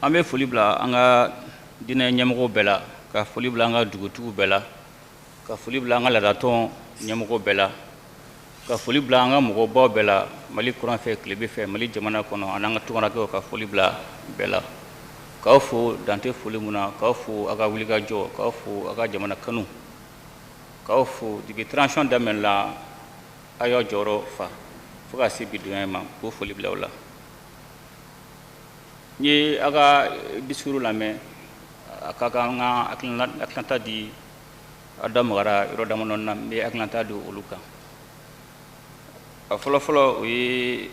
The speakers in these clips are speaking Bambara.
An bɛ foli bila an ka diinɛ ɲɛmɔgɔw bɛɛ la, ka foli bila an ka dugutigiw bɛɛ la, ka foli bila an ka laadatɔn ɲɛmɔgɔw bɛɛ la, ka foli bila an ka mɔgɔbaw bɛɛ la Mali kuran fɛ, tilebin fɛ, Mali jamana kɔnɔ, ani an ka tunkarankew, ka foli bila bɛɛ la, k'aw fo dante foli mun na, k'aw fo aw ka wulikajɔ, k'aw fo aw ka jamana kanu, k'aw fo depuis transition daminɛ la, aw y'aw jɔyɔrɔ fa fo ka se bi donya ma, k'o foli bila aw la. N ye aw ka discours lamɛn, a ka kan an ka hakilinata di. Aw da magara yɔrɔ damadɔ na, n bɛ hakilinata di olu kan. A fɔlɔ-fɔlɔ, o ye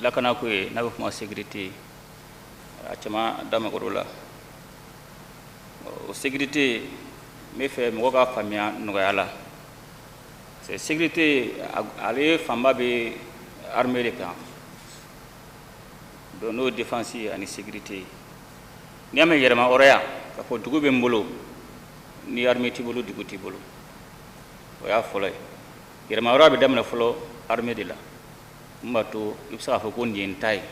lakanako ye, n'a bɛ fɔ o ma sécurité. A caman da magar'o la. O sécurité, n bɛ fɛ mɔgɔ ka faamuya nɔgɔya la. C'est sécurité, ale fanba bɛ armée de kan. Donc n'o ye défense ye ani sécurité ye. N'i y'a mɛn yɛrɛma hɔrɔnya, k'a fɔ dugu bɛ n bolo, ni armée t'i bolo, dugu t'i bolo. O y'a fɔlɔ ye. Yɛrɛma hɔrɔnya bɛ daminɛ fɔlɔ armée de la, mun b'a to i bɛ se k'a fɔ ko nin ye n ta ye.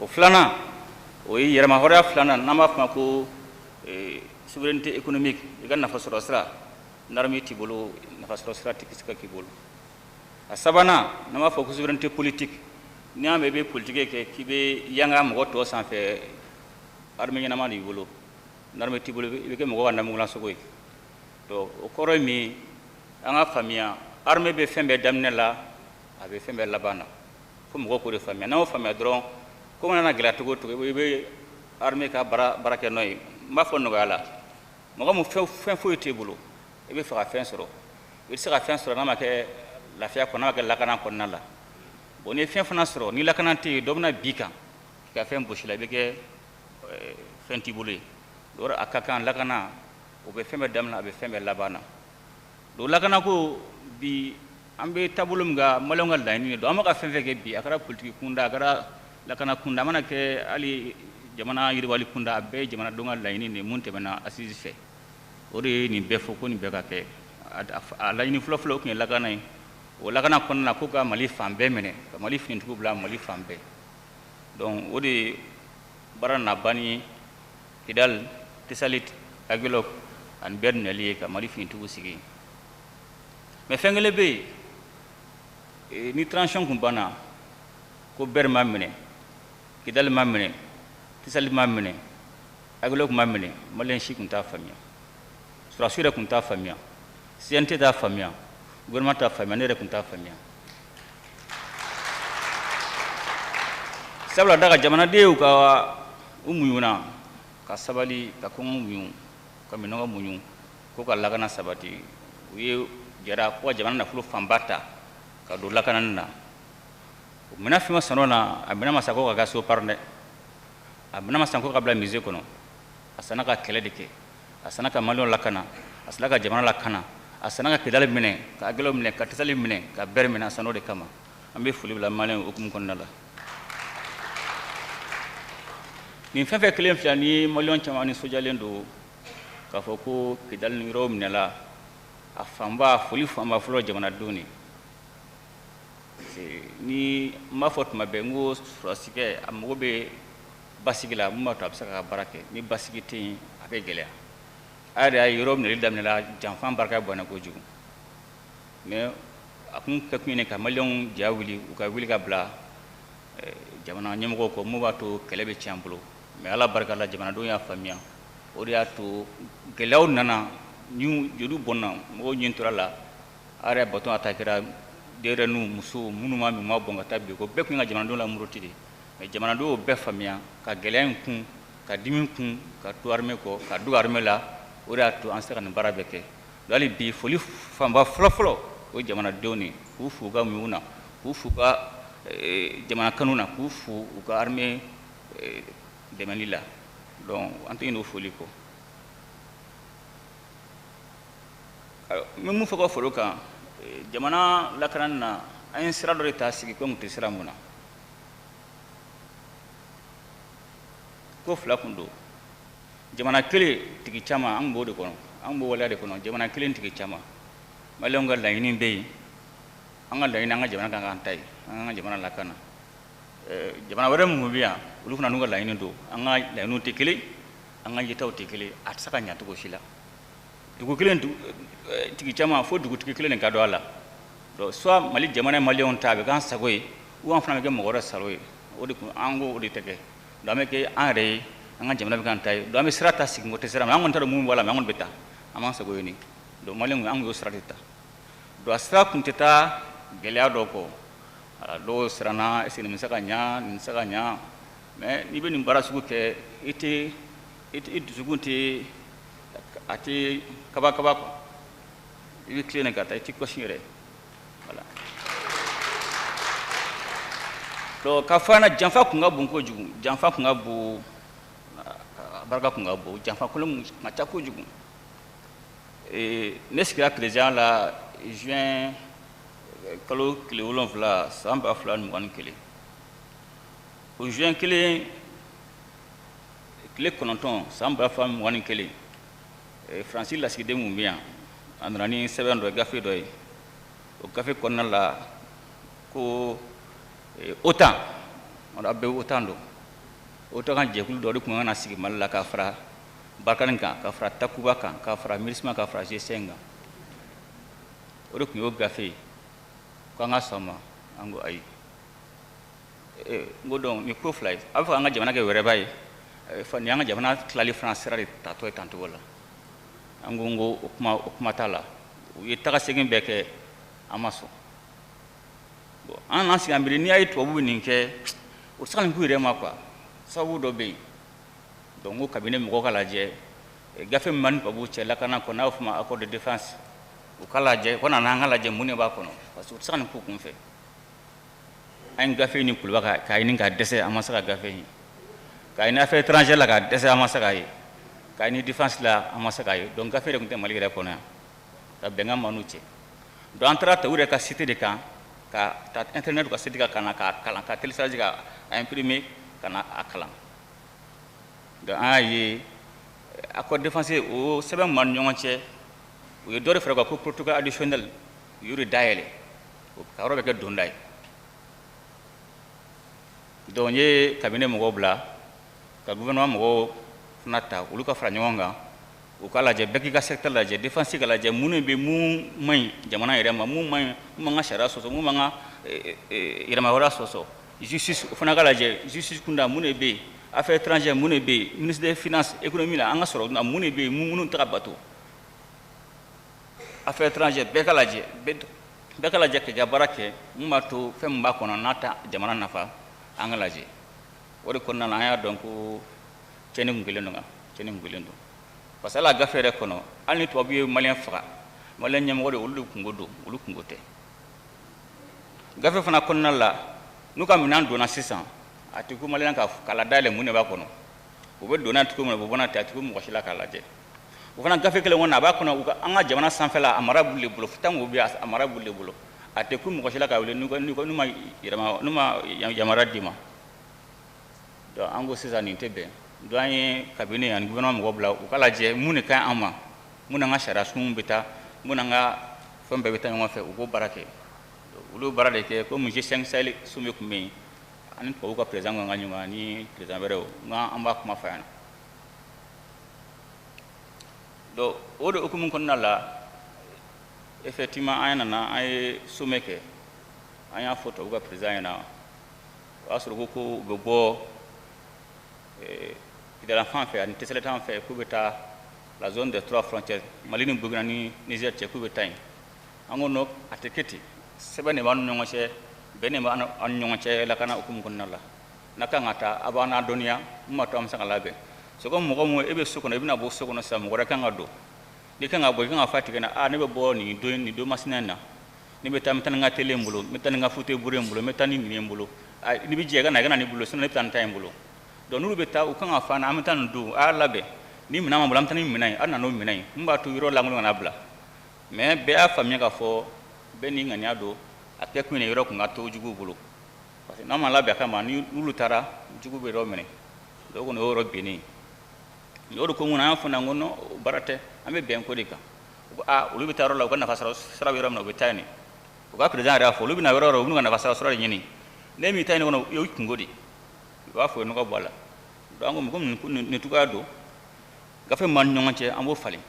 O filanan, o ye yɛrɛma hɔrɔnya filanan, n'an b'a fɔ ma ko souveraineté économique, i ka nafa sɔrɔ sira. Ni armée t'i bolo, nafa sɔrɔ sira tɛ se ka k'i bolo. A sabanan, n'an b'a fɔ ko souveraineté politique, n'i y'a mɛn i bɛ politique kɛ, k'i bɛ yanga mɔgɔ tɔ sanfɛ, armée ɲɛnama de b'i bolo. Ni armée t'i bolo, i bɛ kɛ mɔgɔ ka namugulasogo ye. Donc o kɔrɔ ye min ye, an ka faamuya, armée bɛ fɛn bɛɛ daminɛ la, a bɛ fɛn bɛɛ laban na, fo mɔgɔw k'o de faamuya. N'an y'o faamuya dɔrɔn, ko mana gɛlɛya cogo o cogo, i bɛ armée ka baara kɛ n'o ye. N b'a fɔ nɔgɔya la, mɔgɔ min fɛn foyi t'e bolo, i bɛ fɛ ka fɛn sɔrɔ, i tɛ se ka fɛn sɔrɔ n'a ma kɛ lafiya kɔnɔ, n'a ma kɛ lakana kɔnɔna la. Bon, n'i ye fɛn fana sɔrɔ, ni lakana tɛ yen, dɔ bɛna bin kan k'i ka fɛn gosi la, i bɛ kɛ fɛn t'i bolo ye. Donc a ka kan lakana, o bɛ fɛn bɛɛ daminɛ, a bɛ fɛn bɛɛ laban na. Donc lakana ko bi, an bɛ taabolo min kan, maliyɛnw ka laɲini de don. An bɛ ka fɛn fɛn kɛ bi, a kɛra politiki kunda, a kɛra lakana kunda, a mana kɛ hali jamana yiriwali kunda, a bɛɛ ye jamanadenw ka laɲini de ye. Mun tɛmɛna assise fɛ, o de ye nin bɛɛ fɔ ko nin bɛɛ ka kɛ. A laɲini fɔlɔ-fɔlɔ, o tun ye lakana ye. O lakana kɔnɔna na, ko ka Mali fan bɛɛ minɛ, ka Mali finitigiw bila Mali fan bɛɛ. Donc o de ye baara nana ban ni Kidal, Tesalit, Aguelhok ani bɛɛ minɛli ye, ka Mali finitigiw sigi. Mais fɛn kelen bɛ yen, ni transition kun banna ko Ber ma minɛ, Kidal ma minɛ, Tesalit ma minɛ, Aguelhok ma minɛ, maliyɛn si kun t'a faamuya, sɔrɔdasiw yɛrɛ kun t'a faamuya, CNT t'a faamuya, gouvernement t'a faamuya, ne yɛrɛ kun t'a faamuya. Sabula da ka jamanadenw ka u muɲuna, ka sabali, ka kɔngɔ muɲu, ka minɔgɔ muɲu, ko ka lakana sabati. U ye jɛra ko ka jamana nafolo fanba ta ka don lakanani na. O minɛn fɛn o fɛn na, a minɛn ma san ko ka kɛ so dɛ, a minɛn ma san ko ka bila musée kɔnɔ. A sanna ka kɛlɛ de kɛ, a sanna ka maliyɛnw lakana, a sanna ka jamana lakana, a sanna ka Kidali minɛ, ka Aguelhok minɛ, ka Tesalit minɛ, ka Ber minɛ. A sanna o de kama. An bɛ foli bila maliyɛnw hukumu kɔnɔna la. Nin fɛn fɛn kelen filɛ ni maliyɛn caman nisɔndiyalen don k'a fɔ ko Kidali ni yɔrɔw minɛla, a fanba, foli fanba fɔlɔ, jamanadenw de. Ni n b'a fɔ tuma bɛɛ, n ko sɔrɔdasikɛ, a mago bɛ basigi la, mun b'a to a bɛ se k'a ka baara kɛ. Ni basigi tɛ yen, a bɛ gɛlɛya. A yɛrɛ y'a ye, yɔrɔ minɛli daminɛla, janfan barika bonyana kojugu. Mais a kun kɛ kun ye ka maliyɛnw ja wuli, u ka wuli ka bila jamana ɲɛmɔgɔw kɔ, mun b'a to kɛlɛ bɛ tiɲɛ an bolo. Mais Ala barika la, jamanadenw y'a faamuya. O de y'a to gɛlɛyaw nana, ni joliw bɔnna, mɔgɔw ɲin tora la. A yɛrɛ bateau attaquera, denyɛrɛninw, musow, minnu ma min ma bɔn ka taa bi ko bɛɛ kun ka jamanadenw la muruti de. Mais jamanadenw y'o bɛɛ faamuya, ka gɛlɛya in kun, ka dimi kun, ka to armée kɔ, ka don armée la. O de y'a to an sera ka nin baara bɛɛ kɛ. Hali bi, foli fanba fɔlɔ-fɔlɔ, o ye jamanadenw de ye, k'u fo u ka muɲu na, k'u fo u ka jamana kanu na, k'u fo u ka armée dɛmɛli la. Donc an tɛ ɲinɛ o foli kɔ. N bɛ mun fɔ ka foro kan jamana lakanani na? An ye sira dɔ de ta sigi ko mun tɛ sira mun na. Ko fila kun don: jamana kelen tigi caman, an b'o de kɔnɔ, an b'o waleya de kɔnɔ. Jamana kelen tigi caman, maliyɛnw ka laɲini bɛ yen. An ka laɲini, an ka jamana kan k'an ta ye, an ka jamana lakana. Jamana wɛrɛ minnu bɛ yan Olu fana n'u ka laɲini don, an ka laɲiniw tɛ kelen, an ka yetaw tɛ kelen, a tɛ se ka ɲa cogo si la. Dugu kelen tigi caman, fo dugutigi kelen de ka don a la. Donc soit Mali jamana ye maliyɛnw ta, a bɛ k'an sago ye, ou an fana bɛ kɛ mɔgɔ wɛrɛ sago ye. O de kun an ko o de tɛ kɛ. Donc an bɛ kɛ an yɛrɛ ye, an ka jamana bɛ k'an ta ye. Donc an bɛ sira ta, sigi ko tɛ sira ma, an kɔni t'a dɔn mun b'a la, mais an kɔni bɛ taa, an b'an sago ɲini. Donc maliyɛnw, an kun y'o sira de ta. Donc a sira kun tɛ taa gɛlɛya dɔ kɔ. Dɔw siranna, est ce que nin bɛ se ka ɲa, nin tɛ se ka ɲa. Mais n'i bɛ nin baara sugu kɛ, i tɛ i dusukun tɛ a tɛ kaba kaba quoi. I bɛ tilen de ka taa, i t'i kɔsi yɛrɛ. Voilà. Donc ka fɔ an na, janfa kun ka bon kojugu, janfa kun ka bon, a barika kun ka bon, janfa kolon kun ka ca kojugu. Ne sigira président la juin kalo tile 7 san 2021. O juin kelen tile 9 san 2021, Faransi lasigiden mun bɛ yan, a nana ni sɛbɛn dɔ ye, gafe dɔ ye. O gafe kɔnɔna la ko OTAN, a bɛɛ OTAN don. OTAN ka jɛkulu dɔ de tun kan ka na sigi Mali la, ka fara Barkhane kan, ka fara Takuba kan, ka fara MINUSMA, ka fara G5 kan. O de tun y'o gafe ye. Ko an ka sɔn ma, an ko ayi. N ko donc nin ko fila ye, a bɛ fɛ an ka jamana kɛ wɛrɛba ye, nin y'an ka jamana tilali fana sira de tatɔ ye tancogo la. An ko n ko o kuma t'a la. U ye taga segin bɛɛ kɛ, an ma sɔn. Bon, an nana sigi an miiri, n'i y'a ye tubabu bɛ nin kɛ, o tɛ se ka nin k'u yɛrɛ ma quoi. Sababu dɔ bɛ yen. Donc n ko kabini mɔgɔw ka lajɛ gafe min b'an ni tubabuw cɛ lakana kɔnɔ, n'a bɛ f'o ma accord de défense, u ka lajɛ, u ka na n'an ka lajɛ mun de b'a kɔnɔ, parce que u tɛ se ka nin k'u kun fɛ. An ye gafe ɲini Kuluba k'a ɲini k'a dɛsɛ, an ma se ka gafe ɲini. K'a ɲini affaire étrangère la k'a dɛsɛ, an ma se k'a ye. K'a ɲini défense la, an ma se k'a ye. Donc gafe de tun tɛ Mali yɛrɛ kɔnɔ yan, ka bɛnkan b'an n'u cɛ. Donc an taara ta u yɛrɛ ka site de kan, ka ta internet ka site kan, ka na k'a kalan, ka télécharger, ka imprimer, ka na a kalan. Donc an y'a ye accord défense o sɛbɛn min b'an ni ɲɔgɔn cɛ, u ye dɔ de fara o kan ko protocole additionnel, u y'o de dayɛlɛ ka yɔrɔ bɛ kɛ donda ye. Donc n ye cabinet mɔgɔw bila ka gouvernement mɔgɔw fana ta, olu ka fara ɲɔgɔn kan, u k'a lajɛ, bɛɛ k'i ka secteur lajɛ, défense ka lajɛ, mun de bɛ, mun man ɲi jamana yɛrɛ ma, mun man ɲi, mun b'an ka sariya sɔsɔ, mun b'an ka yɛrɛmahɔrɔnya sɔsɔ. Justice o fana ka lajɛ, justice kunda mun de bɛ yen, affaires étrangères mun de bɛ yen, ministre des finances, économie la, an ka sɔrɔ mun de bɛ yen, minnu tɛ ka bato. Affaires étrangères bɛɛ ka lajɛ, bɛɛ ka lajɛ k'i ka baara kɛ, mun b'a to fɛn min b'a kɔnɔ n'a tɛ jamana nafa, an ka lajɛ. O de kɔnɔna na an y'a dɔn ko tiɲɛni kun kɛlen don kan, tiɲɛni kun kɛlen don. Parce que hali a gafe yɛrɛ kɔnɔ, hali ni tubabu ye maliyɛn faga, maliyɛn ɲɛmɔgɔ de, olu de kungo don, olu kungo tɛ. Gafe fana kɔnɔna la, n'u ka minɛn donna sisan, a tɛ ko maliyɛn k'a la dayɛlɛ mun de b'a kɔnɔ. U bɛ don n'a ye cogo min na, u bɛ bɔ n'a ye, a tɛ ko mɔgɔ si la k'a lajɛ. O fana gafe kelen kɔnɔ, a b'a kɔnɔ, u ka an ka jamana sanfɛla, a mara b'u de bolo, tant que bɛ a mara b'u de bolo. A tɛ ko mɔgɔ si la k'a wele n'u ma yamaruya d'i ma. Donc an ko sisan nin tɛ bɛn. Donc an ye cabinet ani gouvernement mɔgɔw bila u ka lajɛ mun de ka ɲi an ma, mun n'an ka sariya sunw bɛ taa, mun n'an ka fɛn bɛɛ bɛ taa ɲɔgɔn fɛ, u k'o baara kɛ. Olu baara de kɛ komi G5 Sahel sommet tun bɛ yen, ani tubabuw ka président kan ka ɲɔgɔn ani président wɛrɛw, n an b'a kuma fɔ a ɲɛna. Donc o de hukumu kɔnɔna la, effectivement an nana, an ye sommet kɛ, an y'a fɔ tubabuw ka président ɲɛna. O y'a sɔrɔ ko u bɛ bɔ Kidala fan fɛ ani Tesaliti fan fɛ, k'u bɛ taa la zone des trois frontières, Mali ni Burkina ni Niger cɛ, k'u bɛ taa yen. An ko non, a tɛ kɛ ten, sɛbɛn de b'an ni ɲɔgɔn cɛ, bɛn de b'an ni ɲɔgɔn cɛ lakana hukumu kɔnɔna la. N'a kan ka taa, a b'an ladɔnniya mun b'a to an bɛ se ka labɛn. C'est comme mɔgɔ mun e bɛ so kɔnɔ, i bɛna bɔ so kɔnɔ sisan, mɔgɔ wɛrɛ kan ka don. N'i kan ka bɔ, i kan ka fɔ a tigi ɲɛna, a ne bɛ bɔ nin don, nin don masina in na, ne bɛ taa, n bɛ taa ni n ka télé n bolo, n bɛ taa ni n ka fauteuil bourré n bolo, n bɛ taa ni nin ye n bolo. N'i bɛ jɛ i ka na, i ka na n'i bolo, sinon ne bɛ taa ni ta ye n bolo. Donc n'olu bɛ taa, u kan ka fɔ an na, an bɛ taa nin don, a y'a labɛn. Ni minɛn b'an bolo, an bɛ taa ni minɛn ye, aw nana n'o minɛn ye, mun b'a to yɔrɔ lankolon kana bila. Mais bɛɛ y'a faamuya k'a fɔ bɛɛ n'i ŋaniya don, a kɛ kun ye yɔrɔ kun ka to juguw bolo. Parce que n'an ma labɛn a kama, ni n'olu taara, jugu bɛ yɔrɔ minɛ. Donc o kɔni o yɔrɔ binnen. O de ko mun na an y'a fɔ n ko non, o baara tɛ, an bɛ bɛn ko de kan. U ko aa, olu bɛ taa yɔrɔ la, u ka nafa sɔrɔ sira bɛ yɔrɔ min na, u bɛ taa yen de. U ka président yɛrɛ y'a fɔ, olu bɛ na yɔrɔ o yɔrɔ, u b'u ka nafa sɔrɔ sira de ɲini. Ne m'i ta ɲini kɔnɔ, o y'u kungo de. U b'a fɔ u ye nɔgɔ bɔ a la. Donc an ko komi nin cogoya don, gafe min b'an ni ɲɔgɔn cɛ, an b'o falen.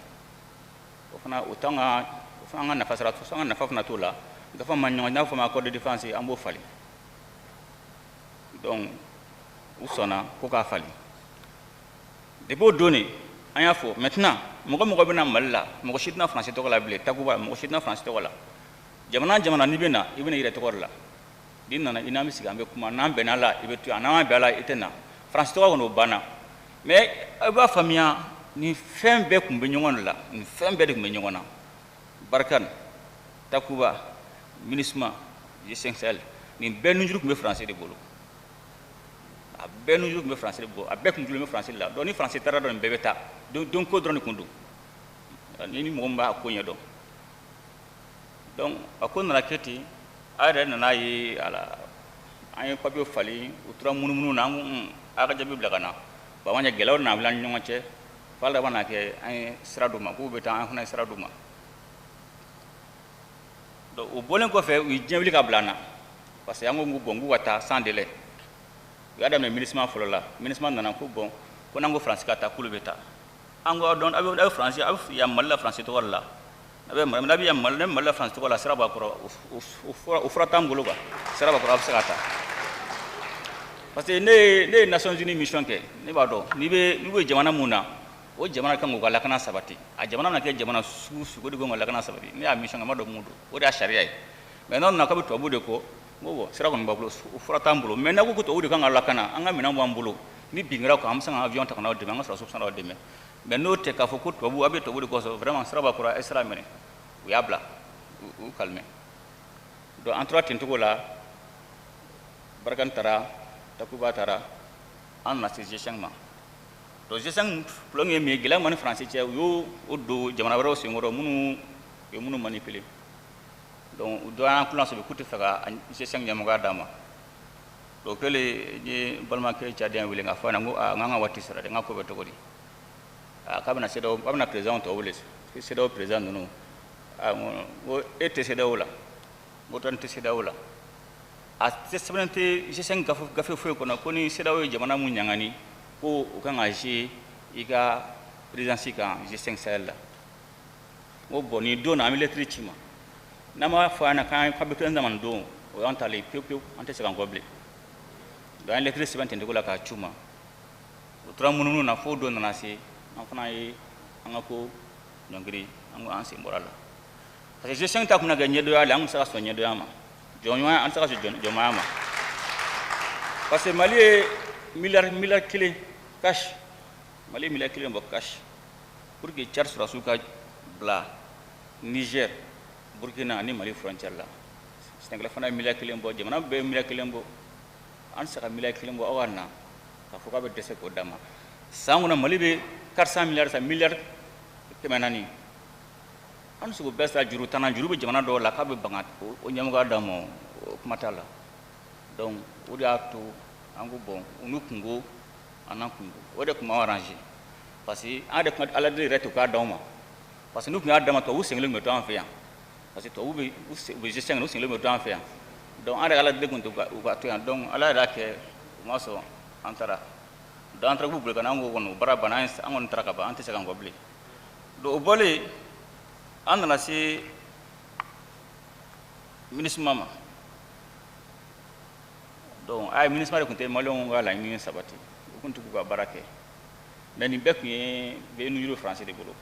O fana o t'an ka, o fana an ka nafa sara, an ka nafa fana t'o la. Gafe min b'an ni ɲɔgɔn cɛ, n'a fɔ ma accord de défense, an b'o falen. Donc u sɔnna ko k'a falen. Depuis o don de an y'a fɔ maintenant mɔgɔ mɔgɔ bɛna Mali la, mɔgɔ si tɛna Faransi tɔgɔ la bilen. Takuba, mɔgɔ si tɛna Faransi tɔgɔ la. Jamana jamana n'i bɛ na, i bɛ na i yɛrɛ tɔgɔ de la. N'i nana, i n'an bɛ sigi, an bɛ kuma, n'an bɛnna la, i bɛ to yan, n'an ma bɛn a la, i tɛ na. Faransi tɔgɔ kɔni o banna. Mais i b'a faamuya, nin fɛn bɛɛ tun bɛ ɲɔgɔn de la, nin fɛn bɛɛ de tun bɛ ɲɔgɔn na. Barkhane, Takuba, MINUSMA, G5 Sahel, nin bɛɛ nujuru tun bɛ Faransi de bolo. A bɛɛ nujuru tun bɛ Faransi de bolo, a bɛɛ tun tulo bɛ Faransi de la. Donc ni Faransi taara dɔrɔn, nin bɛɛ bɛ taa. Donc ko dɔrɔn de tun don. Ni mɔgɔ min b'a ko ɲɛdɔn. Donc a ko nana kɛ ten, a yɛrɛ nana ye a la, an ye papier falen, u tora munumunu na, an ko a ka jaabi bila ka na. Bon, an ɲɛ gɛlɛyaw nana bila an ni ɲɔgɔn cɛ, f'a laban na kɛ an ye sira d'u ma, k'u bɛ taa, an fana ye sira d'u ma. Donc o bɔlen kɔfɛ, u ye diɲɛ wuli ka bila an na, parce que an ko bon, k'u ka taa sans délai. U y'a daminɛ MINUSMA fɔlɔ la. MINUSMA nana ko bon, ko n'an ko Faransi ka taa, k'olu bɛ taa. An ko dɔn, aw bɛ Faransi, aw bɛ yan Mali la Faransi tɔgɔ de la. A bɛ Mali, n'a bɛ yan Mali, ne Mali la Faransi tɔgɔ la, sira b'a kɔrɔ, o fura t'an bolo quoi. Sira b'a kɔrɔ, a bɛ se ka taa. Parce que ne ye Nations Unies mission kɛ, ne b'a dɔn, n'i bɛ jamana mun na, o jamana kan k'u ka lakana sabati. A jamana mana kɛ jamana sugu sugu, o de kan ka lakana sabati. Ne y'a mission kɛ, n b'a dɔn mun don, o de y'a sariya ye. Mais n'aw nana k'a bɛ tubabu de kɔ, n ko bon, sira kɔni b'a bolo, o fura t'an bolo. Mais n'aw ko tubabu de kan ka lakana, an ka minɛnw b'an bolo. Ni bin kɛra kan, an bɛ se ka avion ta ka n'aw dɛmɛ, an ka sɔrɔdasiw bɛ se ka n'aw dɛmɛ. Mais n'o tɛ k'a fɔ ko tubabu, aw bɛ tubabu de kɔsɔn, vraiment sira b'a kɔrɔ, a ye sira minɛ. U y'a bila, u calmer. Donc an tora ten cogo la, Barkhane taara, Takuba taara, an nana se G5 ma. Donc G5 problème ye min ye, gɛlɛya min b'an ni Faransi cɛ, u y'o o don jamana wɛrɛw senkɔrɔ minnu u ye minnu manipuler. Donc u dɔ y'an kulo sɔmi k'u tɛ fɛ ka G5 ɲɛmɔgɔya d'an ma. Donc o kɛlen, n ye n balimakɛ Tchadien wele k'a fɔ a ɲɛna, n ko aa, n k'an ka waati sera dɛ, n ka ko bɛ cogo di? Aa, k'a bɛna CEDEAO, k'a bɛna président tɔw wele, CEDEAO président ninnu. Aa, n ko e tɛ CEDEAO la, n ko tɔ n tɛ CEDEAO la. A tɛ sɛbɛnnen tɛ G5 gafe foyi kɔnɔ ko ni CEDEAO ye jamana mun ɲangani, ko o kan ka jouer i ka présidence kan G5 Sahel la. N ko bon, nin don na, an bɛ lettre ci ma. N'an m'a fɔ a ɲɛna k'an bɛ président ma nin don, o y'an talen pewu pewu, an tɛ segin an kɔ bilen. Donc an ye lettre sɛbɛn ten cogo la k'a ci u ma. U tora munumunu na fo don nana se, an fana ye an ka ko ɲɔngiri, an ko an sen bɔra a la. Parce que G5 ta kun na kɛ ɲɛdɔnya la, an kun tɛ se ka sɔn ɲɛdɔnya ma. Jɔnɲɔgɔnya, an tɛ se ka sɔn jɔnmaya ma. Parce que Mali ye miliyari kelen cash, Mali ye miliyari kelen bɔ cash pour que Tchad sɔrɔdasiw ka bila Niger, Burkina ani Mali frontière la. Sénégal fana ye miliyari kelen bɔ, jamana bɛɛ ye miliyari kelen bɔ. An tɛ se ka miliyari kelen bɔ, aw ka na k'a fɔ k'a bɛ dɛsɛ k'o d'a ma. San kɔnɔ Mali bɛ 400 milliards san, miliyari 400. An tɛ se k'o bɛɛ sara juru tan na, juru bɛ jamana dɔw la k'a bɛ ban ka o ɲɛmɔgɔya d'an ma, o kuma t'a la. Donc o de y'a to an ko bon, u n'u kungo, an n'an kungo, o de tun b'an arranger. Parce que an yɛrɛ tun Ala deli yɛrɛ tɛ k'a d'anw ma. Parce que n'u tun y'a d'an ma, tubabuw sen kelen tun bɛ to an fɛ yan. Parce que tubabuw bɛ u bɛ G5, u sen kelen bɛ to an fɛ yan. Donc an yɛrɛ Ala deli tun tɛ u ka to yan. Donc Ala yɛrɛ y'a kɛ u ma sɔn, an taara. Donc an taara k'u bolo ka na, an ko kɔni o baara banna, an kɔni taara ka ban, an tɛ segin an kɔ bilen. Donc o bɔlen, an nana se MINUSMA ma. Donc a ye MINUSMA de tun tɛ maliyɛnw ka laɲini sabati, u tun tɛ k'u ka baara kɛ. Mais nin bɛɛ tun ye bɛ nujuru Faransi de bolo.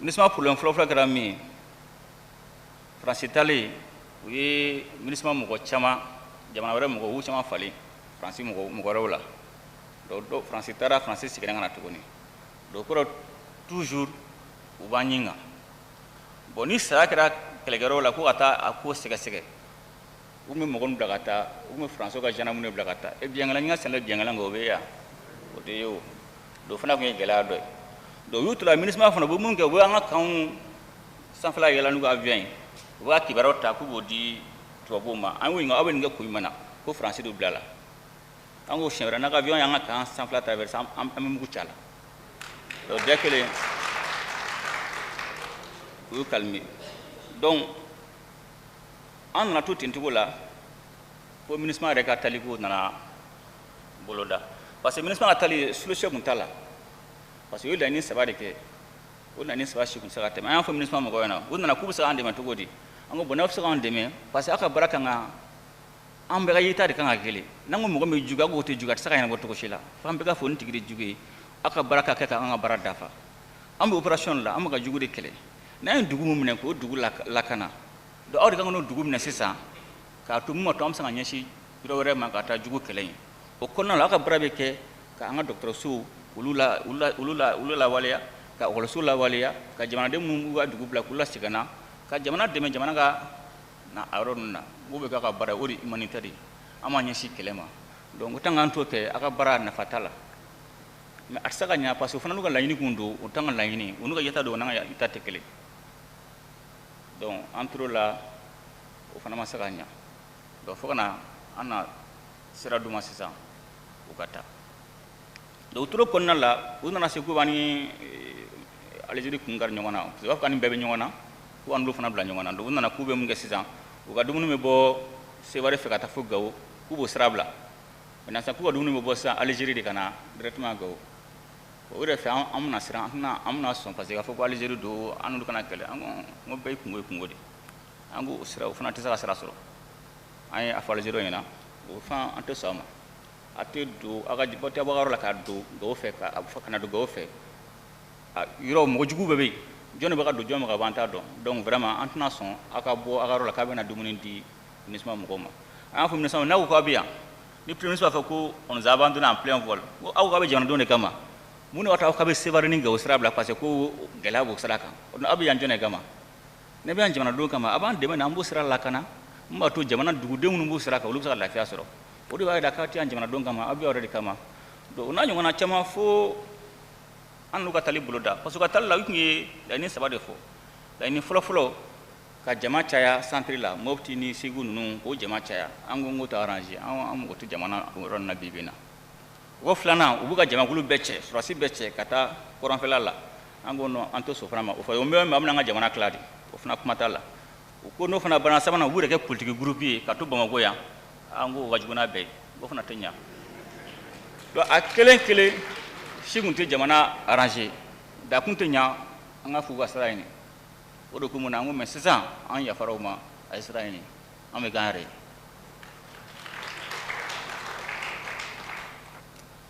MINUSMA problème fɔlɔ-fɔlɔ kɛra min ye, Faransi taalen, u ye MINUSMA mɔgɔ caman, jamana wɛrɛ mɔgɔw, u y'u caman falen Faransi mɔgɔ wɛrɛw la. Donc Faransi taara, Faransi seginna ka na tuguni. Donc o kɔrɔ toujours u b'an ɲin kan. Bon, ni saya kɛra kɛlɛkɛyɔrɔ la ko ka taa a ko sɛgɛsɛgɛ, u tun bɛ mɔgɔ min bila ka taa, u tun bɛ Faransiw ka gendarme bila ka taa. E biɲɛkala, n ka sɛnɛ biɲɛkala kan, o bɛ yan, o tɛ ye o. Donc o fana tun ye gɛlɛya dɔ ye. Donc u y'u to la MINUSMA fana, u bɛ mun kɛ, u bɛ an ka kanw sanfɛla yɛlɛ n'u ka avion ye, u b'a kibaruyaw ta k'u b'o di tubabuw ma. An y'u ɲininka, aw bɛ nin kɛ kun jumɛn na? Ko Faransi de bila la. An ko siɲɛ wɛrɛ n'a ka avion y'an ka kan sanfɛla traverser, an bɛ mugu ci a la. Donc bɛɛ kelen, u y'u calmer. Donc an nana to ten cogo la fo MINUSMA yɛrɛ ka taliko nana boloda, parce que MINUSMA ka taali solution tun t'a la, parce que u ye laɲini 3 de kɛ, o laɲini 3 si tun tɛ se ka tɛmɛ. An y'a fɔ MINUSMA mɔgɔw ɲɛna, u nana k'u bɛ se k'an dɛmɛ cogo di? An ko bon, n'aw bɛ se k'an dɛmɛ, parce que aw ka baara kan ka an bɛɛ ka yeta de kan ka kelen. N'an ko mɔgɔ min bɛ jugu, aw k'o tɛ jugu, a tɛ se ka ɲɛnabɔ cogo si la, f'an bɛɛ ka fɔ nin tigi de jugu ye, aw ka baara ka kɛ ka an ka baara dafa. An bɛ opération la, an bɛ ka jugu de kɛlɛ. N'an ye dugu min minɛ k'o dugu lakana, donc aw de kan ka n'o dugu minɛ sisan k'a to mun ma to an bɛ se ka ɲɛsin yɔrɔ wɛrɛ ma ka taa jugu kɛlɛ yen. O kɔnɔna la, aw ka baara bɛ kɛ ka an ka dɔgɔtɔrɔsow olu lawaleya, ka ekɔlisow lawaleya, ka jamanaden minnu b'u ka dugu bila k'u lasegin ka na, ka jamana dɛmɛ jamana ka na a yɔrɔ ninnu na. N k'o bɛ k'a ka baara ye, o de ye humanitaire ye, an b'an ɲɛsin kɛlɛ ma. Donc o tant que an t'o kɛ, aw ka baara nafa t'a la. Mais a tɛ se ka ɲɛ, parce que o fana n'u ka laɲini kun don, o t'an ka laɲini, u n'u ka yeta don, o n'an ka yeta tɛ kelen. Donc an tor'o la, o fana ma se ka ɲɛ. Donc fo ka na an na sira d'u ma sisan u ka taa. Donc u tor'o kɔnɔna la, u nana se k'u b'an ni Algérie kun kari ɲɔgɔn na, parce que u b'a fɔ k'an ni bɛɛ bɛ ɲɔgɔn na, k'u b'an n'olu fana bila ɲɔgɔn na. Donc u nana k'u bɛ mun kɛ sisan, u ka dumuni bɛ bɔ Seware fɛ ka taa fo Gawo, k'u b'o sira bila. Maintenant sisan k'u ka dumuni bɛ bɔ sisan Algérie de ka na directement Gawo. O yɛrɛ fɛ an bɛna siran, an tɛna, an bɛna sɔn, parce que k'a fɔ ko Algérie don, an n'olu kana kɛlɛ. An ko n ko bɛɛ ye kungo ye kungo de. An ko o sira, o fana tɛ se ka sira sɔrɔ. An ye a fɔ Algérie ɲɛna, o fana an tɛ sɔn a ma. A tɛ don aw ka bɔ tɛ bɔ yɔrɔ la ka don Gawo fɛ, ka ka na don Gawo fɛ. A yɔrɔ mɔgɔ jugu bɛɛ bɛ yen, jɔn de bɛ ka don, jɔn bɛ ka bɔ, an t'a dɔn. Donc vraiment an tɛna sɔn aw ka bɔ aw ka yɔrɔ la k'a bɛna dumuni di MINUSMA mɔgɔw ma. An y'a fɔ MINUSMA, n'aw ko k'aw bɛ yan, ni premier ministre b'a fɔ ko on nous a abandonné en plein vol, ko aw k'aw bɛ jamanadenw de kama, mun de b'a to aw k'aw bɛ Seware ni Gawo sira bila, parce que ko gɛlɛya b'o sira kan. Aw bɛ yan jɔn de kama? Ne bɛ yan jamanadenw kama, a b'an dɛmɛ na, an b'o sira lakana, mun b'a to jamana duguden minnu b'o sira kan, olu bɛ se ka lafiya sɔrɔ. O de b'a jira k'aw tɛ yan jamanadenw kama, aw bɛ yan yɛrɛ de kama. Donc o n'a ɲɔgɔnna caman, fo an n'u ka tali boloda, parce que u ka tali la, u tun ye laɲini 3 de fɔ. Laɲini fɔlɔ-fɔlɔ, ka jama caya centre la, Mopti ni Segu ninnu, k'o jama caya. An ko n k'o tɛ arranger, an mago tɛ jamana o yɔrɔ ninnu na bi bi in na. U ko filanan, u b'u ka jamakulu bɛɛ cɛ, sɔrɔdasi bɛɛ cɛ ka taa kɔrɔnfɛla la. An ko non, an tɛ sɔn o fana ma. O fɔ o bɛ an bɛna an ka jamana tila de, o fana kuma t'a la. U ko n'o fana banna, sabanan, u b'u yɛrɛ kɛ politique groupe ye ka to Bamakɔ yan. An ko o ka jugu n'a bɛɛ ye, o fana tɛ ɲa. Donc a kelen kelen si tun tɛ jamana arranger, da kun tɛ ɲa, an ka f'u ka sira ɲini. O de ko mun na, an ko mais sisan an yafara u ma, a ye sira ɲini, an bɛ k'an yɛrɛ ye.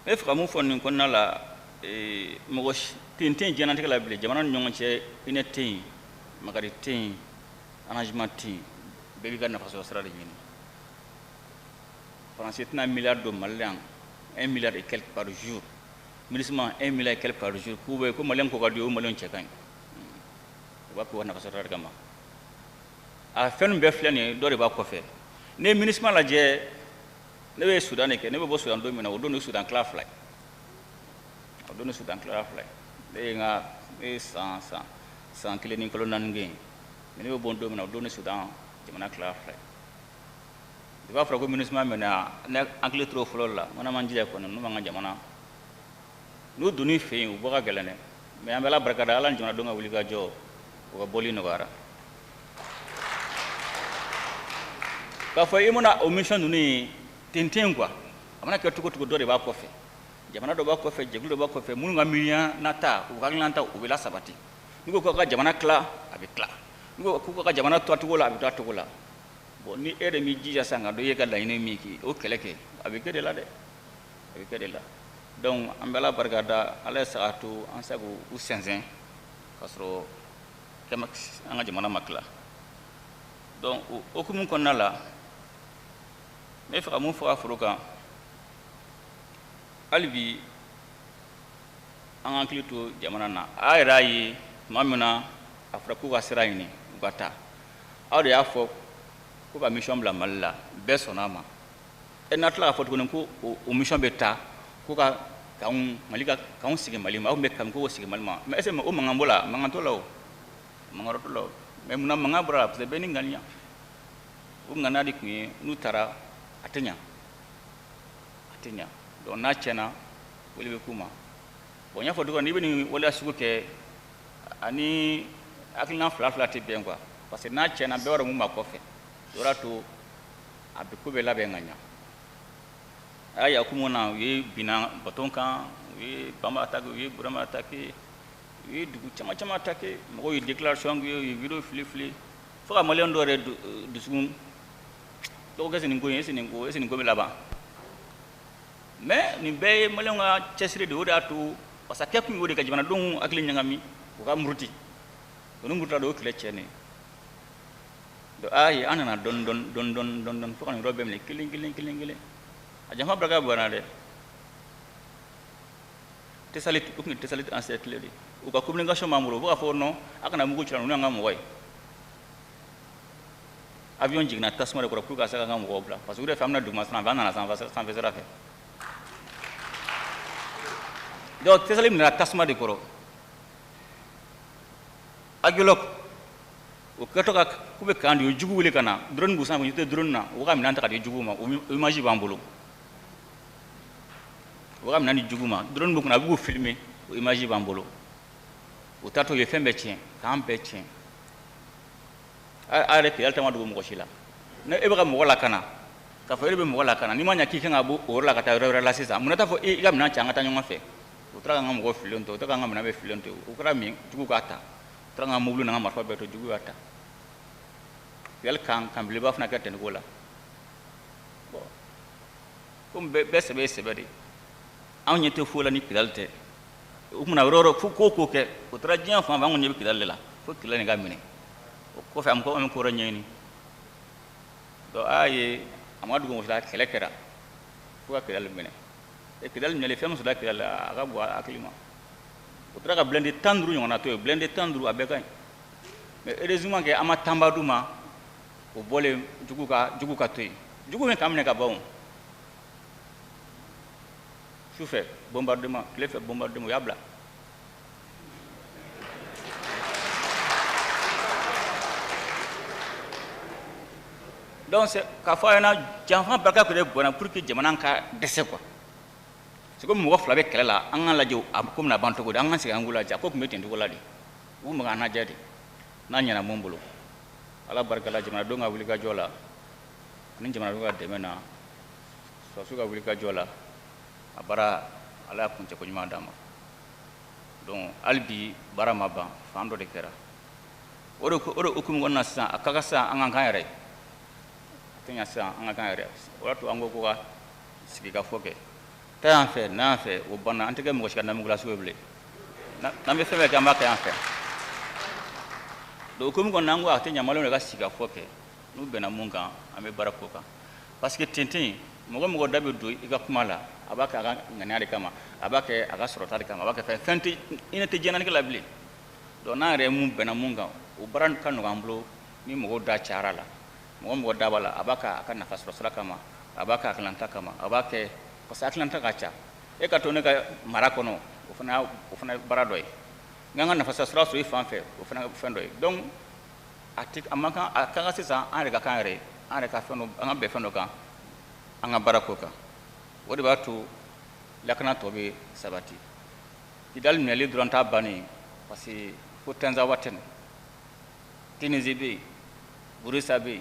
Ne bɛ fɛ ka mun fɔ nin kɔnɔna la, mɔgɔ ten tɛ yen diɲɛlatigɛ la bilen, jamana ni ɲɔgɔn cɛ hinɛ tɛ yen, makari tɛ yen, arrangement tɛ yen, bɛɛ b'i ka nafasɔrɔ sira de ɲini. Faransi tɛna milliard don Mali la yan, 1 milliard et quelque par jour. MINUSMA 1 milliard et quelque par jour, k'u bɛ ko maliyɛn ko ka di o maliyɛn cɛ ka ɲi. U b'a k'u ka nafasɔrɔ sira de kama. A fɛn ninnu bɛɛ filɛ nin ye, dɔ de b'a kɔfɛ. N'i ye MINUSMA lajɛ, ne bɛ Sudan de kɛ, ne bɛ bɔ Sudan don min na, o don de Sudan tila fila ye. O don de Sudan tila fila ye. Ne ye n ka, ne ye san, san, san 1 ni kalo 4 kɛ yen. Mais ne bɛ bɔ don min na, o don de Sudan jamana tila fila ye. I b'a fɔra ko MINUSMA mɛnna, ne hakili tor'o fɔlɔ la, n ko n'an m'an jija kɔni, n'u m'an ka jamana, n'u donn'i fɛ yen, u bɔ ka gɛlɛn dɛ. Mais an bɛ Ala barika da, Ala ni jamanadenw ka wuli ka jɔ, u ka bɔli nɔgɔyara. K'a fɔ i mana o mission ninnu ye, ten tɛ yen quoi. A mana kɛ cogo cogo, dɔ de b'a kɔfɛ. Jamana dɔ b'a kɔfɛ, jɛkulu dɔ b'a kɔfɛ, minnu ka miiriya nata, u ka hakilina ta, u bɛ lasabati. N'u ko k'u ka jamana tila, a bɛ tila. N'u ko k'u ka jamana to a cogo la, a bɛ to a cogo la. Bon, ni e de m'i jija sisan ka dɔn i ye ka laɲini min kɛ, o kɛlɛ kɛ, a bɛ kɛ de la dɛ. A bɛ kɛ de la. Donc an bɛ Ala barika da, Ala ye saga to an se k'u sɛnsɛn k'a sɔrɔ an ka jamana ma tila. Donc o hokumu kɔnɔna la, n bɛ fɛ ka mun fɔ a foro kan, hali bi an ka hakili to jamana na. A yɛrɛ y'a ye tuma min na a fɔra k'u ka sira ɲini u ka taa, aw de y'a fɔ ko ka mission bila Mali la, bɛɛ sɔnna a ma. E n'a tila k'a fɔ tuguni ko o mission bɛ taa ko ka k'anw Mali ka k'anw sigi Mali ma, aw tun bɛ kami k'o sigi Mali ma. Mais est-ce que o mankan b'o la? Mankan t'o la o, mankan wɛrɛ t'o la o. Mais munna mankan bɔra la? Parce que bɛɛ ni ŋaniya. O ŋaniya de tun ye n'u taara a tɛ ɲa, a tɛ ɲa. Donc n'a tiɲɛna, wele bɛ k'u ma. Bon, n y'a fɔ cogo min na, n'i bɛ nin waleya sugu kɛ, ani hakilina fila fila tɛ bɛn quoi. Parce que n'a tiɲɛna, bɛɛ b'a dɔn mun b'a kɔfɛ. O y'a to a bɛ ko bɛɛ labɛn ka ɲa. A y'a hukumu na, u ye binna baton kan, u ye Bamba attaqué, u ye Burama attaqué, u ye dugu caman caman attaqué. Mɔgɔw ye déclaration kɛ, u ye vidéo fili fili fo ka maliyɛn dɔw yɛrɛ dusukun dɔgɔ kɛ nin ko in, est ce nin ko bɛ laban? Mais nin bɛɛ ye maliyɛnw ka cɛsiri de ye. O de y'a to, parce que a kɛ kun ye o de ka jamanadenw hakili ɲagami, u ka muruti. O ni murutila de, o kɛlɛ tiɲɛnen. Donc a ye an nana dɔɔni dɔɔni dɔɔni dɔɔni dɔɔni dɔɔni fo ka nin yɔrɔ bɛɛ minɛ kelen kelen kelen kelen. A janfa barika bonyana dɛ. Tessalit, o tun ye Tessalit encerclé de. U ka communication b'an bolo, u bɛ k'a fɔ non, a kana mugu ci, ninnu y'an ka mɔgɔ ye. Avion jiginna tasuma de kɔrɔ pour que ka se k'an ka mɔgɔw bila, parce que u yɛrɛ fɛ an bɛna duguma sira fɛ, an nana sanfɛ sira fɛ. Donc Tessalit minɛna tasuma de kɔrɔ. Aguelhok, o kɛtɔ ka k'u bɛ camp de, u ye jugu wele ka na, drone b'u sanfɛ, u tɛ drone na, u ka minɛn ta ka di jugu ma, o image b'an bolo. U ka minɛn di jugu ma, drone b'u kunna, a b'u filmer, o image b'an bolo. U taatɔ, u ye fɛn bɛɛ tiɲɛ, k'an bɛɛ tiɲɛ. A yɛrɛ Kidali ta ma dogo mɔgɔ si la. Ne e bɛ ka mɔgɔ lakana, k'a fɔ e bɛ mɔgɔ lakana, n'i ma ɲɛ k'i kan ka bɔ o yɔrɔ la ka taa yɔrɔ wɛrɛ la sisan, mun na t'a fɔ i ka minɛn cɛ, an ka taa ɲɔgɔn fɛ? U taara k'an ka mɔgɔw fililen to, u taara k'an ka minɛn bɛɛ fililen to. O kɛra min, jugu k'a ta. U taara k'an ka mobili n'an ka marifa bɛɛ to, jugu y'a ta. Kidali kan belebeleba fana kɛ tɛnɛko la. Bon, komi bɛɛ sɛbɛ ye sɛbɛ de ye, anw ɲɛ tɛ foyi la ni Kidali tɛ. O kumana yɔrɔ yɔrɔ fo ko kɛ, o taara diɲɛ fan fɛ, an kɔni ɲɛ bɛ Kidali de la, fo Kidali nin ka minɛ. O kɔfɛ an bɛ ko wɛrɛ ɲɛɲini. Donc a y'a ye a ma dogo mɔgɔ si la, kɛlɛ kɛra fo ka Kidali minɛ. E Kidali minɛlen, fɛn min sɔrɔla Kidali la, a ka bon hakili ma. O taara ka blindé 15 ɲɔgɔnna to yen, blindé 15, a bɛɛ ka ɲi. Mais heureusement que an ma tanba d'u ma, o bɔlen jugu ka to yen. Jugu min k'an minɛ ka ban o. Sufɛ bombardement, tile fɛ bombardement, u y'a bila. Donc c'est k'a fɔ a ɲɛna, janfa barika tun de bonyana pour que jamana ka dɛsɛ quoi. C'est comme mɔgɔ fila bɛ kɛlɛ la, an k'a lajɛ a ko bɛna ban cogo di, an k'an sigi an k'u lajɛ, a ko tun bɛ ten cogo la de. U tun bɛ k'an lajɛ de, n'a ɲɛna mun bolo. Ala barika la, jamanadenw ka wulikajɔ la, ani jamanadenw ka dɛmɛ na, sɔrɔdasiw ka wulikajɔ la, a baara Ala y'a kuncɛ ko ɲuman d'an ma. Donc hali bi baara ma ban, fan dɔ de kɛra. O de hukumu kɔnɔna na sisan, a ka kan sisan an ka k'an yɛrɛ ye. A tɛ ɲɛ sisan an ka k'an yɛrɛ ye. O y'a to an ko ka sigikafɔ kɛ. Taa yan fɛ, na yan fɛ, o banna, an tɛ kɛ mɔgɔ si ka namugula sugu ye bilen. N'an bɛ fɛn bɛɛ kɛ, an b'a kɛ yan fɛ. Donc hukumu kɔnɔna an ko a tɛ ɲɛ maliyɛnw de ka sigikafɔ kɛ. N'u bɛnna mun kan, an bɛ baara k'o kan. Parce que tenten, mɔgɔ mɔgɔ da bɛ don i ka kuma la, a b'a kɛ a ka ŋaniya de kama, a b'a kɛ a ka sɔrɔta de kama, a b'a kɛ fɛn tɛ, i ne tɛ diɲɛlatigɛ la bilen. Donc n'an yɛrɛ ye mun bɛnna mun kan, o baara ka nɔgɔn an bolo ni mɔgɔw da cayara la. Mɔgɔ mɔgɔ da b'a la, a b'a kɛ a ka nafa sɔrɔ sira kama, a b'a kɛ a hakilinata kama, a b'a kɛ parce que hakilinata ka ca. E ka to ne ka mara kɔnɔ, o fana ye baara dɔ ye. N ka nafa sɔrɔ sira sɔrɔ i fan fɛ, o fana ye fɛn dɔ ye. Donc a tɛ, a man kan, a ka kan sisan an yɛrɛ ka k'an yɛrɛ ye, an yɛrɛ ka fɛn dɔ, an ka bɛn fɛn dɔ kan, an ka baara ko kan. O de b'a to lakana tɔ bɛ sabati. Kidali minɛli dɔrɔn t'a bannen, parce que fo Tinzawatène, Tunisie bɛ yen, Burisa bɛ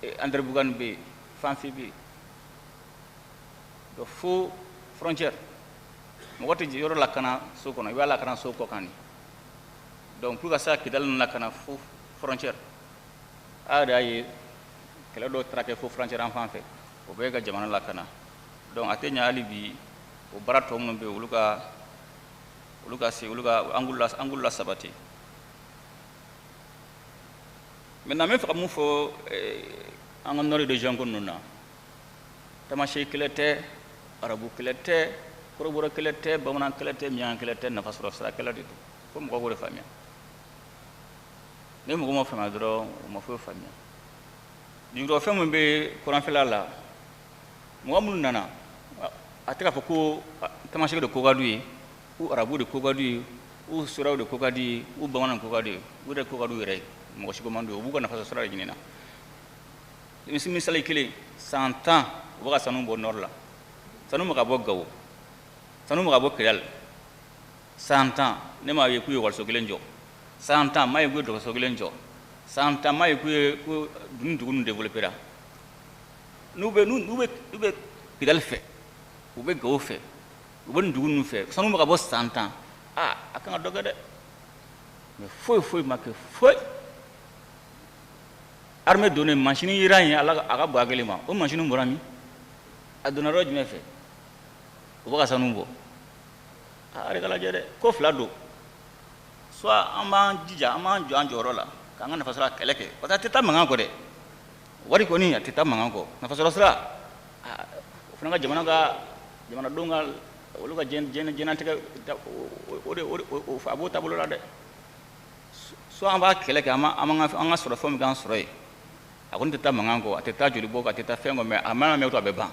yen, Anderamboukane bɛ yen, Fanfi bɛ yen. Donc fo frontière, mɔgɔ tɛ yɔrɔ lakana so kɔnɔ, i b'a lakana so kɔ kan de. Donc pour ka se ka Kidali ninnu lakana fo frontière, a yɛrɛ y'a ye kɛlɛ dɔw taara kɛ fo frontière an fan fɛ, o bɛɛ ka jamana lakana. Donc a tɛ ɲɛ hali bi o baara tɔ minnu bɛ yen, olu ka se, olu ka an k'olu la sabati. Maintenant n bɛ fɛ ka mun fɔ an ka nord région ko ninnu na, tamasiyɛn kɛlɛ tɛ, arabu kɛlɛ tɛ, kɔrɔbɔrɔ kɛlɛ tɛ, bamanan kɛlɛ tɛ, miɲanka kɛlɛ tɛ, nafa sɔrɔ sira kɛlɛ de don. Fo mɔgɔw k'o de faamuya. Ni mɔgɔ ma faamuya dɔrɔn, u ma foyi faamuya. Dugujukɔrɔfɛn min bɛ kɔrɔnfɛla la, mɔgɔ minnu nana, a tɛ k'a fɔ ko tamasiyɛn de ko ka d'u ye, ou arabu de ko ka d'u ye, ou suraw de ko ka d'u ye, ou bamanan ko ka d'u ye, u yɛrɛ ko ka d'u yɛrɛ ye, mɔgɔ si ko man d'u ye, u b'u ka nafa sɔrɔ sira de ɲini na. Misali kelen, san 10 u bɛ ka sanu bɔ nord la, sanu bɛ ka bɔ Gawo, sanu bɛ ka bɔ Kidali. San 10 ne m'a ye k'u ye ekɔliso kelen jɔ, san 10 m'a ye k'u ye dɔgɔtɔrɔso kelen jɔ, san 10 m'a ye k'u ye ko dugu ninnu développé ra. N'u bɛ Kidali fɛ, u bɛ Gawo fɛ, u bɛ nin dugu ninnu fɛ, sanu bɛ ka bɔ san 10, aa a kan ka dɔ kɛ dɛ. Mais foyi foyi ma kɛ, foyi. Armée donnen, machine yera yen, ala a ka bɔ hakili ma. O machine bɔra min? A donna yɔrɔ jumɛn fɛ? U bɛ ka sanu bɔ. A yɛrɛ ka lajɛ dɛ, ko fila don. Soit an b'an jija, an b'an jɔ an jɔyɔrɔ la k'an ka nafasɔrɔ kɛlɛ kɛ, parce que a tɛ taa mankan kɔ dɛ. Wari kɔni a tɛ taa mankan kɔ. Nafasɔrɔ sira, o fana ka jamana ka jamanadenw ka olu ka diɲɛnatigɛ, o de a b'o taabolo la dɛ. Soit an b'a kɛlɛ kɛ, an ka sɔrɔ fɛn min k'an sɔrɔ yen, a kɔni tɛ taa mankan kɔ, a tɛ taa joli bɔ kɔ, a tɛ taa fɛn kɔ, mais a mana mɛn to a bɛ ban.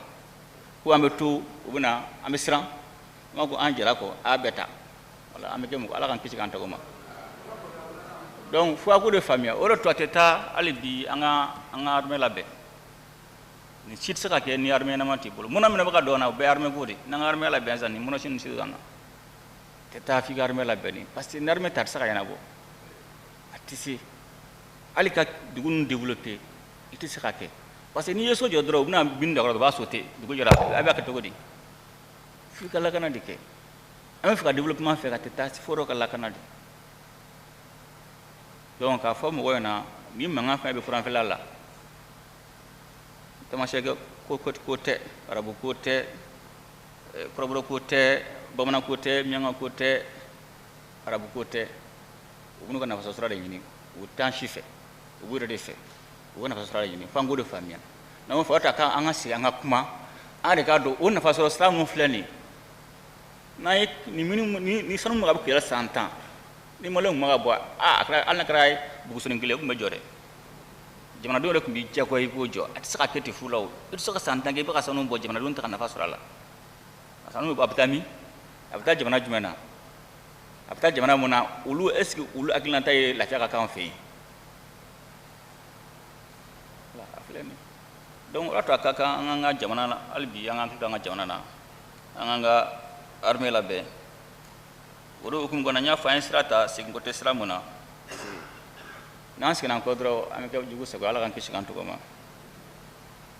Ko an bɛ to, u bɛ na, an bɛ siran, an b'a ko an jɛra kɔ, a y'a bɛɛ ta. Wala an bɛ kɛ mɔgɔ, Ala k'an kisi k'an tɔgɔ ma. Donc fo a k'o de faamuya, o de to a tɛ taa hali bi an ka armée labɛn. Nin si tɛ se ka kɛ ni armée ɲɛnama t'i bolo. Munna minɛ bɛ ka don na, o bɛɛ ye armée ko de. N'an ka armée labɛn sisan, nin menace ninnu si tɛ na. Tɛ taa f'i ka armée labɛn ni, parce que ni armée ta, a tɛ se ka ɲɛnabɔ. A tɛ se. Hali ka dugu ninnu développer, i tɛ se ka kɛ. Parce que n'i ye so jɔ dɔrɔn, u bɛna bin dɔ kɔrɔ, u b'a sauter. Dugu jɛra, a b'a kɛ cogo di? F'i ka lakana de kɛ. An bɛ fɛ ka développement fɛ ka tɛ taa fo dɔ ka lakana de. Donc k'a fɔ mɔgɔw ɲɛna, ni mankan fɛn bɛ furanfɛla la, tamasiyɛn ko ko tɛ, arabu ko tɛ, kɔrɔbɔrɔ ko tɛ, bamanan ko tɛ, miyanka ko tɛ, arabu ko tɛ. U b'u ka nafasɔrɔ sira de ɲini, u t'an si fɛ, u b'u yɛrɛ de fɛ, u b'u nafasɔrɔ sira de ɲini. F'an k'o de faamuya. N'an ko fɔ ta k'an ka sigi an ka kuma, an de k'a dɔn o nafasɔrɔ sira mun filɛ nin ye. N'an ye nin minnu ni sanu min bɛ kɛlɛ san 10, ni maliyɛnw kun bɛ ka bɔ, a kɛra hali n'a kɛra bugusonin kelen, o tun bɛ jɔ dɛ. Jamanadenw yɛrɛ tun b'i diyagoya i k'o jɔ. A tɛ se ka kɛ ten fu la o. I tɛ se ka san 10 kɛ i bɛ ka sanu bɔ, jamanadenw tɛ ka nafa sɔrɔ a la. A sanu bɛ bɔ, a bɛ taa min? A bɛ taa jamana jumɛn na? A bɛ taa jamana mun na? Olu est ce que olu hakilinata ye lafiya ka k'an fɛ yen? A filɛ nin ye. Donc o y'a to a ka kan an k'an ka jamana na hali bi, an k'an hakili to an ka jamana na, an k'an ka armée labɛn. O de hukumu kɔnɔ, n y'a fɔ an ye sira ta, segin kɔ tɛ sira mun na. N'an seginna an kɔ dɔrɔn, an bɛ kɛ jugu sago. Ala k'an kisi k'an tɔgɔ ma.